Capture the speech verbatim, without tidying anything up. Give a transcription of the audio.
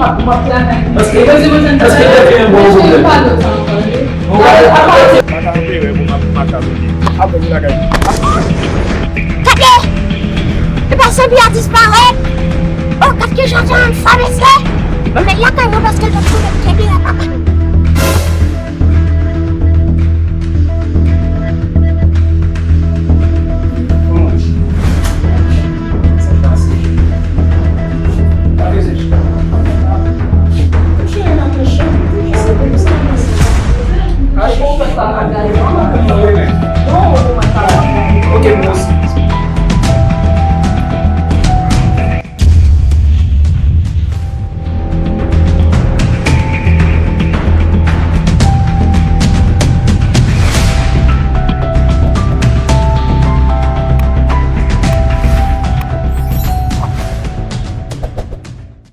Èske, èske te fè yon bon pwoblèm? Mwen pa ka anpere pou m ap mache avèk li. Apre, vin lakay mwen. Gade! Epa Sanbi a disparèt! Oh, gad kijan Jan sa, mesye! Mwen met lakay mwen paske l t ap konnen m kenbe a papa. Ok, mwen osi.